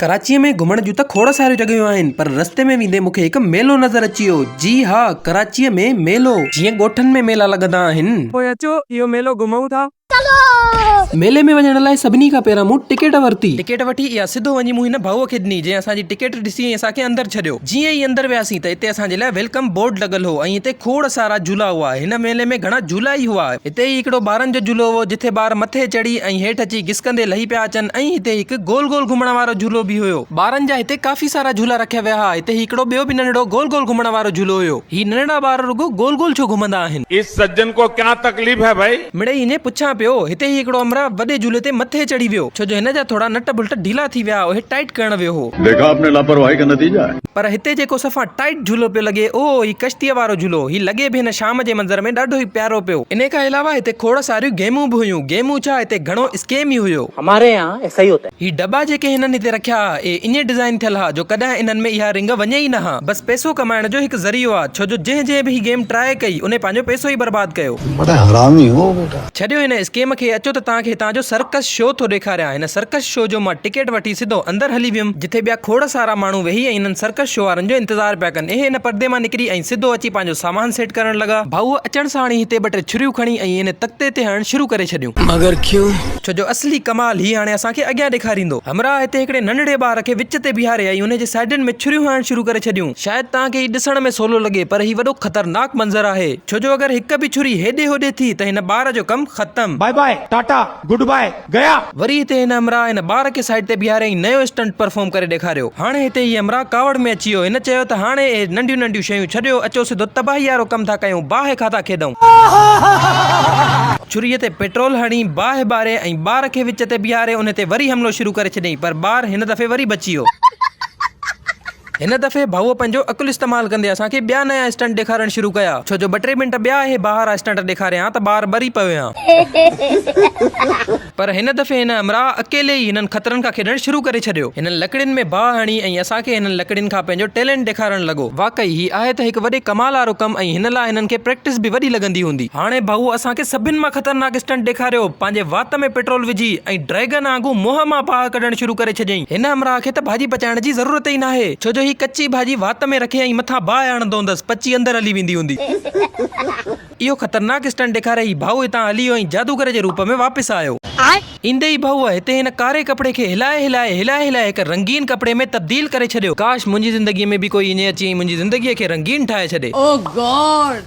ڪراچيء ۾ گهمڻ جون ته کوڙ ساريون جڳهيون آهن پر رستي ۾ ويندي مون کي هڪ ميلو نظر اچي ويو. جي ها ڪراچيء ۾ ميلو. جيئن ڳوٺن ۾ ميلا لڳندا آهن. پوء اچو اهو ميلو گهمون ٿا. ميلي ۾ وڃڻ لاء سڀني کان پهريان مون ٽڪيٽ ورتي. ٽڪيٽ وٺي اها سڌو وڃي مون هن ڀائوء کي ڏني جنهن اسان جي ٽڪيٽ ڏسي ۽ اسان کي اندر ڇڏيو. جيئن ئي اندر وياسين ته اتي اسان جي لاء welcome board لڳل هو ۽ هتي کوڙ سارا جهولا هئا. هن ميلي ۾ گهڻا جهولا ئي هئا. هتي ئي هڪڙو ٻارن جو جهولو هو جٿي ٻار مٿي چڙهي ۽ هيٺ اچي گسڪندي لهي پيا اچن ۽ هتي هڪ گول گول گهمڻ وارو جهولو به هيو. ٻارن جا هتي ڪافي سارا جهولا رکيا ويا ها. هتي هڪڙو ٻيو به ننڍڙو گول گول گهمڻ وارو جهولو هيو. هي ننڍڙا ٻار رڳو گول گول ڇو گهمندا آهن؟ اس سجن ڪو ڪيا تڪليف هي ڀائي؟ مڙئي ائين پڇان پيو. هتي ئي هڪڙو همراهه وڏي جهولي تي مٿي چڙهي ويو، ڇو جو هن جا ٿورا نٽ بلٽ ڍيلا ٿي ويا، اهي ٽائيٽ ڪرڻ ويو هو. ديکا آپ ني لاپرواهي ڪا نتيجا هي. پر هتي جيڪو صفا ٽائيٽ جهولو پيو لڳي، اهو هي ڪشتيء وارو جهولو. هي لڳي به هن شام جي منظر ۾ ڏاڍو ئي پيارو پيو. انهي کان علاوه هتي کوڙ ساريون گيمون به هيون. گيمون ڇا، هتي گهڻو اسڪيم ئي هيو. هماري يهان ايسا هي هوتا هي. هي ڊٻا جيڪي هنن هتي رکيا ها، اهي ائين ڊزائين ٿيل ها، جو ڪڏهن انهن ۾ اها رنگ وڃي ئي نه ها. بس پئسو ڪمائڻ جو هڪ ذريعو آ، ڇو جو جنهن جنهن به هي گيم ٽراء ڪئي، انهي پنهنجو پئسو ئي برباد ڪيو. بڙا حرامي هو بيٽا. ڇڏيو هن اسڪيم کي اچو ته توهان کي هتان جو سرڪس شو ٿو ڏيکاريان هن سرڪس شو جو مان ٽڪيٽ وٺي سڌو اندر هلي ويم جٿي ٻيا کوڙ سارا ماڻهو ويهي ۽ انهن سرڪس شو وارن جو انتظار پيا ڪن اهي ان پردي مان نڪري ۽ سڌو اچي پنهنجو سامان سيٽ ڪرڻ لڳا ڀائوء اچڻ ساڻ ئي هتي ٻه ٽي ڇريون کڻي ۽ ان تختي تي هڻڻ شروع ڪري ڇڏيون. مگر ڪيون؟ ڇو جو اصلي ڪمال هي هاڻي اسان کي اڳيان ڏيکاريندو. همراهه هتي هڪڙي ننڍڙي ٻار کي وچ تي بيهاري ۽ انهي جي سائيڊن ۾ ڇريون هڻڻ شروع ڪري ڇڏيون. شايد توهان کي هي ڏسڻ ۾ سولو لڳي پر هي وڏو خطرناڪ منظر آهي ڇو جو اگر هڪ به ڇري هيڏي هوڏي ٿي ته هن ٻار جو ڪم ختم. باء باء ٽاٽا گڊ باء گيا. وري هتي هن همراهه هن ٻار کي سائيڊ تي بيهاري ۽ نيو اسٽنٽ پرفارم ڪري ڏيکاريو. هاڻي هتي هي همراهه ڪاوڙ ۾ اچي ويو هن چيو ته هاڻي اهي ننڍيون ننڍيون شيون ڇڏيو اچو سڌو تباهي وارو ڪم ٿا ڪيون باهه کان ٿا کيڏون. ڇريء تي پيٽرول هڻي باهه ٻاري ۽ ٻار کي وچ تي بيهاري ان تي وري حملو شروع ڪري ڇڏيائين پر ٻار هن دفعي وري بچي ويو. هن دفعي ڀائوء پنهنجو عقل استعمال ڪندي اسان کي ٻيا نيا اسٽنٽ ڏيکارڻ شروع ڪيا، ڇو جو ٻه ٽي منٽ ٻيا اهي باهه وارا اسٽنٽ ڏيکاري هان ته ٻار ٻري پوي هان. پر هن دفعي هن همراهه اڪيلي ئي هنن خطرن کان کيڏڻ شروع ڪري ڇڏيو. هنن لڪڙين ۾ باهه هڻي ۽ اسان کي هنن لڪڙين کان پنهنجو ٽيلنٽ ڏيکارڻ لڳو. واقعي هي آهي ته هڪ وڏي ڪمال وارو ڪم ۽ هن لاء هنن کي پريڪٽس به وڏي لڳندي هوندي. هاڻي ڀائوء اسان کي سڀن مان خطرناڪ اسٽنٽ ڏيکاريو، پنهنجي وات ۾ پيٽرول وجهي ۽ ڊريگن آنگون منهن مان باهه ڪڍڻ شروع ڪري ڇڏيائين. هن همراهه کي ته ڀاڄي پچائڻ جي ضرورت ئي ناهي، ڇو جو هي ڪچي ڀاڄي وات ۾ رکي ۽ مٿان باهه هڻندو هوندس، پچي اندر هلي ويندي هوندي. اهو خطرناڪ اسٽنٽ ڏيکاري هي ڀائو هتان هلي ويو ۽ جادوگر جي روپ ۾ واپس آيو. ايندي ئي ڀائوء هتي هن ڪاري ڪپڙي کي هلائي هلائي هلائي هلائي هڪ رنگين ڪپڙي ۾ تبديل ڪري ڇڏيو. ڪاش منهنجي زندگيء ۾ به ڪوئي ائين اچي ۽ منهنجي زندگيء کي رنگين ٺاهي ڇڏي. او گاڊ!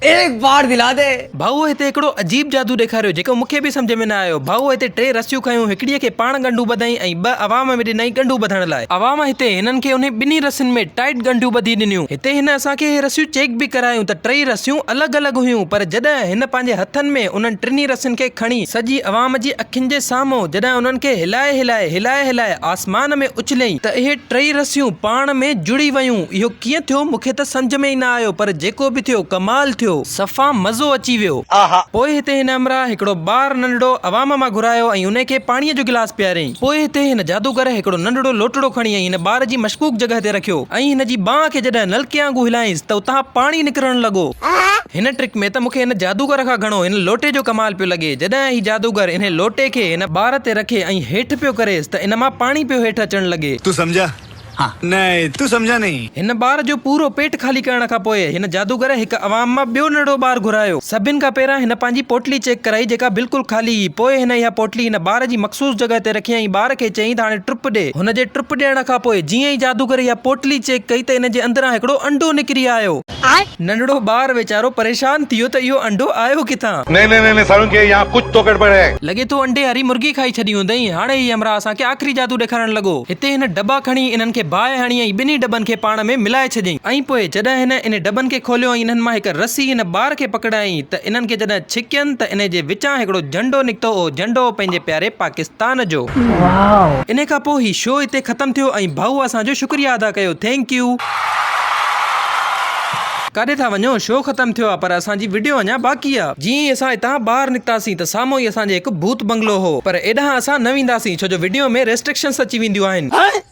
ايڪ بار دلا the. ڀائوء هتي هڪڙو عجيب جادو ڏيکاريو جيڪو مون کي به سمجهه ۾ نه آيو. ڀائوء هتي ٽي رسيون کنيون، هڪڙيء کي پاڻ ڳنڍون ٻڌائين ۽ ٻه عوام ۾ ڏنائين ڳنڍون ٻڌڻ لاء. عوام هتي هنن کي انهي ٻنهي رسين ۾ ٽائيٽ ڳنڍيون ٻڌي ڏنيون. هتي هن اسان کي اهي رسيون چيڪ به ڪرايون ته ٽئي رسيون الڳ الڳ هيون پر جڏهن هن پنهنجي هٿن ۾ انهن ٽنهي رسين کي کڻي سڄي عوام جي اکين جي سامهون جڏهن انهن کي هلائي هلائي هلائي هلائي آسمان ۾ اڇليائين ته اهي ٽئي رسيون پاڻ ۾ جڙي ويون. اهو ڪيئن ٿيو مون کي ته سمجهه ۾ ئي نه آيو پر جيڪو به ٿيو ڪمال ٿيو. صفا مزو اچي ويو. پوء هتي هن همراهه هڪڙو ٻار ننڍڙو عوام مان گهرايو ۽ انهي کي پاڻيء جو گلاس پياريائين. پوء هتي هن جادوگر هڪڙو ننڍڙو لوٽڙو کڻي ۽ هن ٻار جي مشڪوڪ جڳهه تي رکيو ۽ هن جي ٻانهن کي جڏهن نلڪي آنگون هلائينس ته اتان پاڻي نڪرڻ لڳو. هن ٽرڪ ۾ ته مون کي هن جادوگر کان گهڻو هن لوٽي جو ڪمال پيو لڳي. جڏهن هي جادوگر انهي لوٽي کي هن ٻار تي رکي ۽ هيٺ پيو ڪريس ته ان مان پاڻي پيو هيٺ اچڻ لڳي. تون سمجها؟ نهين تون سمجها نهين. هن ٻار جو پورو پيٽ خالي ڪرڻ کان پوء هن جادوگر هڪ عوام مان ٻيو ننڍڙو ٻار گهرايو. سڀن کان پهريان هن پنهنجي پوٽلي چيڪ ڪرائي جيڪا بلڪل خالي هئي. پوء هن اها پوٽلي هن ٻار جي مخصوص جڳهه تي رکي ۽ ٻار کي چيائين ته هاڻي ٽپ ڏي. هن جي ٽپ ڏيڻ کان پوء جيئن ئي جادوگر اها پوٽلي چيڪ ڪئي ته ان جي اندران هڪڙو انڊو نڪري آيو. ننڍڙو ٻار ويچارو پريشان ٿي ويو ته اهو انڊو آيو ڪٿان؟ نهين نهين نهين سارون ڪي يهان ڪجهه تو گڙٻڙ هي. لڳي ٿو انڊي واري مرغي کائي ڇڏي هوندئين. هاڻي هي همراهه اسان کي آخري جادو ڏيکارڻ لڳو. هتي هن ڊٻا کڻي انهن کي باهه هڻي ۽ ٻنهي ڊٻن کي پاڻ ۾ ملائي ڇڏيائين ۽ پوء جڏهن هن انهي ڊٻن کي کوليو ۽ انهن مان هڪ رسي هن ٻار کي پڪڙايائين ته انهن کي جڏهن ڇڪين ته انهي جي وچان هڪڙو جهنڊو نڪتو اهو جهنڊو هو پنهنجي پياري پاڪستان جو. انهي کان پوء هي شو هتي ختم ٿيو ۽ ڀائو اسان جو شڪريه ادا ڪيو. Thank you. ڪاڏي ٿا وڃو شو ختم ٿيو آ پر اسان جي وڊيو اڃا باقي آ. جيئن ئي اسان اتان ٻاهر نڪتاسين ته سامهون ئي اسان جي هڪ ڀوت بنگلو هو پر ايڏانهن اسان نه وينداسين ڇو جو وڊيو ۾ ريسٽرڪشنس اچي وينديون آهن.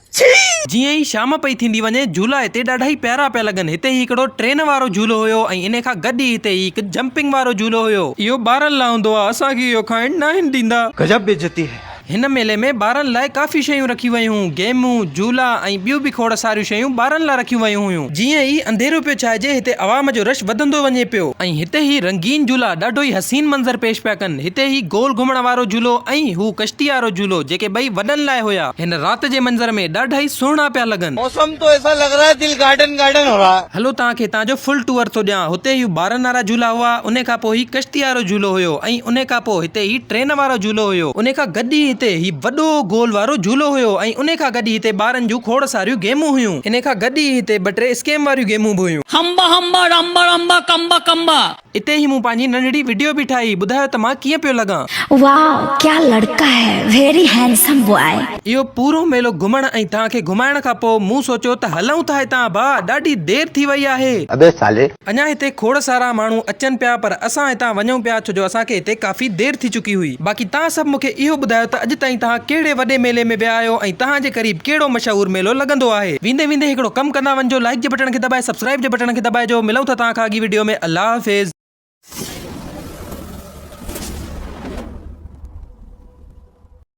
جيئن ئي شام پئي ٿيندي وڃي جهولا هتي ڏاڍا ئي پيارا پيا لڳن هتي ئي هڪڙو ٽرين وارو جهولو هيو ۽ انهي کان گڏ ئي هتي ئي هڪ جمپنگ وارو جهولو هيو. اهو ٻارن لاء هوندو آ اسان کي اهو کائڻ ناهن ڏيندا. غضب بيعزتي هي. هن ميلي ۾ ٻارن لاء ڪافي شيون رکيون ويون هيون، گيمون، جهولا ۽ ٻيون به کوڙ ساريون شيون ٻارن لاء رکيون ويون هيون. جيئن ئي انڌيرو پيو ڇائجي هتي عوام جو رش وڌندو وڃي پيو. ۽ هتي هي رنگين جهولا ڏاڍو ئي حسين منظر پيش پيا ڪن. هتي هي گول گهمڻ وارو جهولو ۽ هو ڪشتي وارو جهولو جيڪي ٻئي وڏن لاء هيا هن رات جي منظر ۾ ڏاڍا ئي سهڻا پيا لڳن. موسم تو ايسا لگ رها هي دل گارڊن گارڊن هو رها هي. هلو توهان کي هتان جو فل ٽوئر ٿو ڏيان. هتي هي ٻارن وارا جهولا هئا، انهي کان پوء هي ڪشتي وارو جهولو هيو ۽ انهي کان پوء هتي هي ٽرين وارو جهولو هيو. انهي کان گڏ ئي هتي هي وڏو گول وارو جهولو هيو ۽ انهي کان گڏ ئي هتي ٻارن جون کوڙ ساريون گيمون هيون. انهي کان گڏ ئي هتي ٻه ٽي اسڪيم واريون گيمون به هيون. همبا همبا رامبا رامبا ڪمبا ڪمبا. اتي ئي مون پنهنجي ننڍڙي وڊيو به ٺاهي، ٻڌايو ته مان ڪيئن پيو لڳان. واء ڪيا لڙڪا هي ويري هينڊسم بواء. اهو پورو ميلو گهمڻ ۽ توهان کي گهمائڻ کان پوء مون سوچيو ته هلون ٿا هتان ڀاء ڏاڍي دير ٿي وئي آهي. ابي سالي. اڃا هتي کوڙ سارا ماڻهو اچن پيا پر اسان هتان وڃون پيا ڇو جو اسان کي هتي ڪافي دير ٿي چڪي هئي. باقي توهان سڀ مون کي اهو ٻڌايو ته اڄ تائين توهان ڪهڙي وڏي ميلي ۾ ويا آهيو ۽ توهان جي قريب ڪهڙو مشهور ميلو لڳندو آهي. ويندي ويندي هڪڙو ڪم ڪندا وڃجو لائيڪ جي بٽڻ کي دٻائي سبسڪرائيب جي بٽڻ کي دٻائجو ملون ٿا توهان کان اڳي وڊيو ۾ الله حافظ.